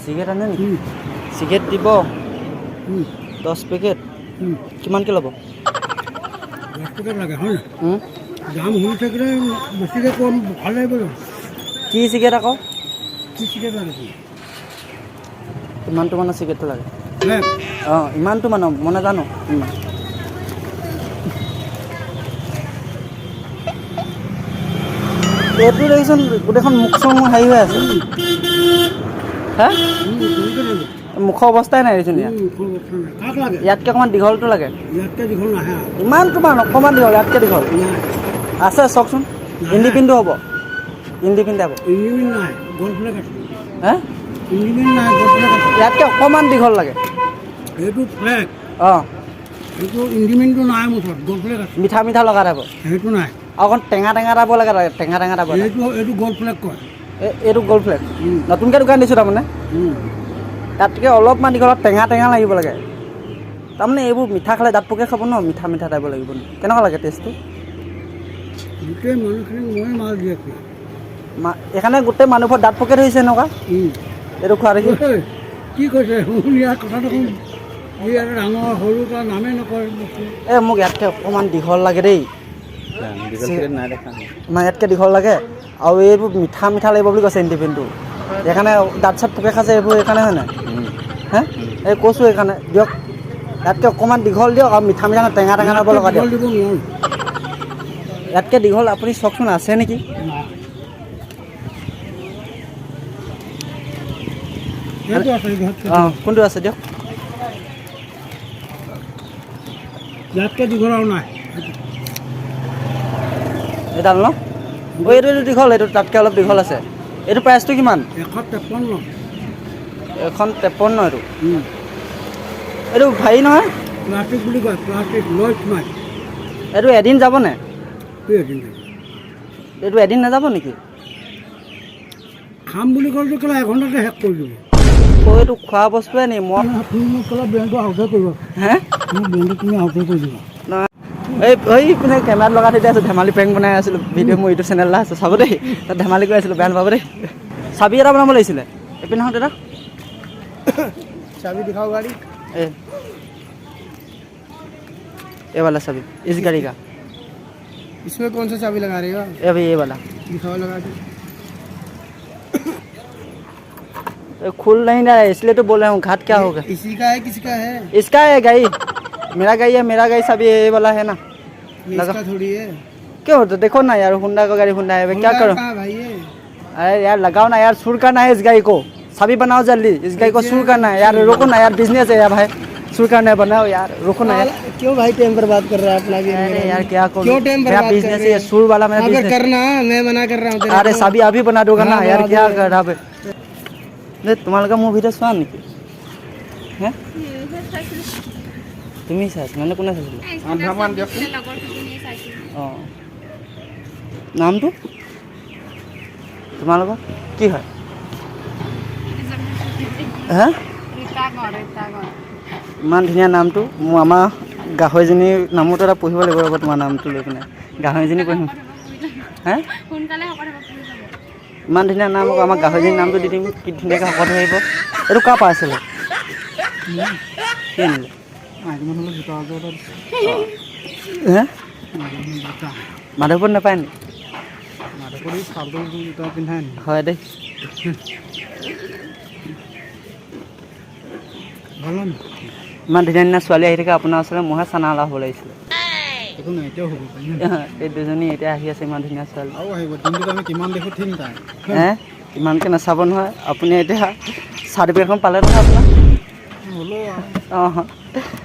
Cigarette আনে নেকি? Cigarette দিব 10 পেকেট। কিমানকৈ ল'ব? 10 পেকেট লাগে, হয় নাই? দাম শুনি থাকিলে বেছিকৈ কম ভাল লাগিব জানো? কি চিগাৰেট আকৌ? কি চিগাৰেট লাগে তোমাক? ইমানটো মানৰ চিগাৰেটটো লাগে। ব্লেক? অঁ, ইমানটো মানৰ, মই নাজানো ইমান। এইটো দেখিছোন, গোটেইখন মুখ চুখ হেৰি হৈ আছে। হে, কেনেকৈ লাগিব? মুখৰ অৱস্থাই নাই দেখিছোন ইয়াত। কাক লাগে? ইয়াতকৈ অকণমান দীঘলটো লাগে। ইয়াতকৈ দীঘল নাহে আৰু। ইমানটো মান, অকণমান দীঘল, ইয়াতকৈ দীঘল। নাই। আছে, চাওকচোন। ইণ্ডিপিনটো হ'ব, ইণ্ডিপিন টাইপৰ। ইঞ্জিন নাই, গল্ড ফ্লেক আছে। হে? ইঞ্জিন নাই, গল্ড ফ্লেক আছে। ইয়াতকৈ অকণমান দীঘল লাগে। সেইটো ফ্লেক। অঁ। সেইটো ইঞ্জিনটো নাই মোৰ ওচৰত, গল্ড ফ্লেক আছে। মিঠা মিঠা লগা টাইপৰ। সেইটো নাই। আৰু অকণ টেঙা টেঙা টাইপৰ লাগে, টেঙা টেঙা টাইপৰ। এইটো গল্ড ফ্লেক কয়। এইটো গল্ড ফ্লেক। নতুনকৈ দোকান দিছোঁ তাৰমানে। তাতকৈ অলপমান দীঘল, টেঙা টেঙা লাগিব লাগে। তাৰমানে এইবোৰ মিঠা খালে দাঁত পোকে খাব ন, মিঠা মিঠা টাইপৰ লাগিব। কেনেকুৱা লাগে টেষ্টটো? গোটেই মানুহখিনিক মই মাল দি আছোঁ। এইকাৰণে গোটেই মানুহবোৰ দাঁত পোকে ধৰিছে এনেকুৱা এইটো খোৱা দেখি। ঐ, কি কৈছে শুন, ইয়াৰ কথাটো শুন। ইয়াৰ ডাঙৰ সৰু তাৰ নামেই নকয় বস্তু। এই মোক ইয়াতকৈ অকণমান দীঘল লাগে দেই। দীঘল চিগাৰেট নাই দেখা। মানে ইয়াতকৈ দীঘল লাগে আৰু এইবোৰ মিঠা মিঠা লাগিব বুলি কৈছে ইণ্ডিপিনটো। সেইকাৰণে দাঁত চাত পোকে খাইছে এইবোৰ সেইকাৰণে, হয় নাই? হে, এই কৈছোঁ, সেইকাৰণে দিয়ক, ইয়াতকৈ অকণমান দীঘল দিয়ক আৰু মিঠা মিঠা নহয়, টেঙা টেঙা টাইপৰ লগা দিয়ক। দীঘল দিব নোৱাৰোঁ। ইয়াতকৈ দীঘল আপুনি চাওকচোন আছে নেকি? নাই। সেইটো আছে ঘৰত। অঁ, কোনটো আছে দিয়ক। ইয়াতকৈ দীঘল আৰু নাই। এইডাল ন? অ', এইটো দীঘল, এইটো তাতকৈ অলপ দীঘল আছে। এইটো প্ৰাইচটো কিমান? 153। 153 এইটো? এইটো ভাৰী নহয়। প্লাষ্টিক বুলি কয়, প্লাষ্টিক লৈ সোমাই। এইটো এদিন যাবনে? কি এদিন যাব? এইটো এদিন নাযাব নেকি? খাম বুলি ক'লেতো কেলা এঘণ্টাতে শেষ কৰি দিব। অ', এইটো খোৱা বস্তুৱে নি মই? তুমি মোক কেলা ব্ৰেণ্ডটো আউটে কৰিবা। হে? মোৰ ব্ৰেণ্ডটো তুমি আউটে কৰি দিবা। নহয়, এই পিনে কেমেৰাত লগাই থৈ দিয়া আছোঁ, ধেমালি প্ৰেংক বনাই আছিলোঁ। ভিডিঅ' মোৰ ইউটিউব চেনেল এটা আছে, চাব দেই। তাত ধেমালি কৰি আছিলোঁ, বেয়া নাপাব দেই। চাবি এটা বনাব লাগিছিলে। এইপিনে আহোঁ দাদা। चाबी दिखाओ गाड़ी। ए, ये वाला चाबी, इस गाड़ी का। इसमें कौन सा चाबी लगा रहे हो? ये अभी ये वाला। दिखाओ लगा के। ये खुल नहीं रहा है, इसलिए तो बोल रहा हूँ। घाट क्या होगा? इसी का है, किसका है? इसका है गाड़ी, मेरा गाड़ी है, मेरा गाड़ी सभी ये वाला है ना। ये लगा। इसका थोड़ी है। क्यों? तो देखो ना यार, हुंडा का गाड़ी हुंडा है भाई, क्या होंडा करो? कहाँ भाई ये? अरे यार, लगाओ ना यार, शुरू करना है इस गाड़ी को। सभी बनाओ जल्दी, इस गाड़ी को शुरू करना है यार। रुको ना यार, बिजनेस है यार भाई, शुरू करना है, बनाओ यार, रुको ना यार। क्यों भाई, टाइम बर्बाद कर रहा है अपना भी? अरे यार, क्या करूं? क्यों टाइम मेरा बर्बाद कर बिजनेस रहे है, सुर वाला मेरा अगर बिजनेस। करना, मैं मना कर रहा हूँ तेरे अरे को। चाबी अभी बना दूंगा ना। हाँ, यार, बना क्या दो। कर रहा है? তোমালোকে মোৰ ভিডিঅ' চোৱা নেকি? হে, তুমি চাইছিলা নে কোনে চাইছিলে? আধামান দিয়কচোন। অঁ, নামটো তোমালোকৰ কি হয়? হে, ইমান ধুনীয়া নামটো। মোৰ আমাৰ গাহৰিজনীৰ নামতো এটা পঢ়িব লাগিব। ৰ'ব, তোমাৰ নামটো লৈ পিনে গাহৰিজনী পঢ়িম। হে, সোনকালে শকত হ'ব, পুৰি যাব। ইমান ধুনীয়া নাম আকৌ, আমাৰ গাহৰিজনীৰ নামটো দি দিম, কি ধুনীয়াকৈ শকত হৈ আহিব। এইটো কাৰ পৰা আছিলে? কি আনিলে হে? মাধৱপুৰত নাপায় নি? হয় দেই। ভাল ন? ইমান ধুনীয়া ধুনীয়া ছোৱালী আহি থাকে আপোনাৰ ওচৰলৈ, মইহে চানা হ'ব লাগিছিলে। একো নাই, এতিয়াও হ'ব পাৰি। এই দুজনী এতিয়া আহি আছে, ইমান ধুনীয়া ছোৱালী। আৰু আহিব, দিনটোত আমি কিমান দেখোঁ ঠিক নাই। হে, ইমানকৈ নাচাব নহয় আপুনি। এতিয়া চাৰ্টিফিকেটখন পালে নহয় আপোনাৰ? হ'লেও। অঁ।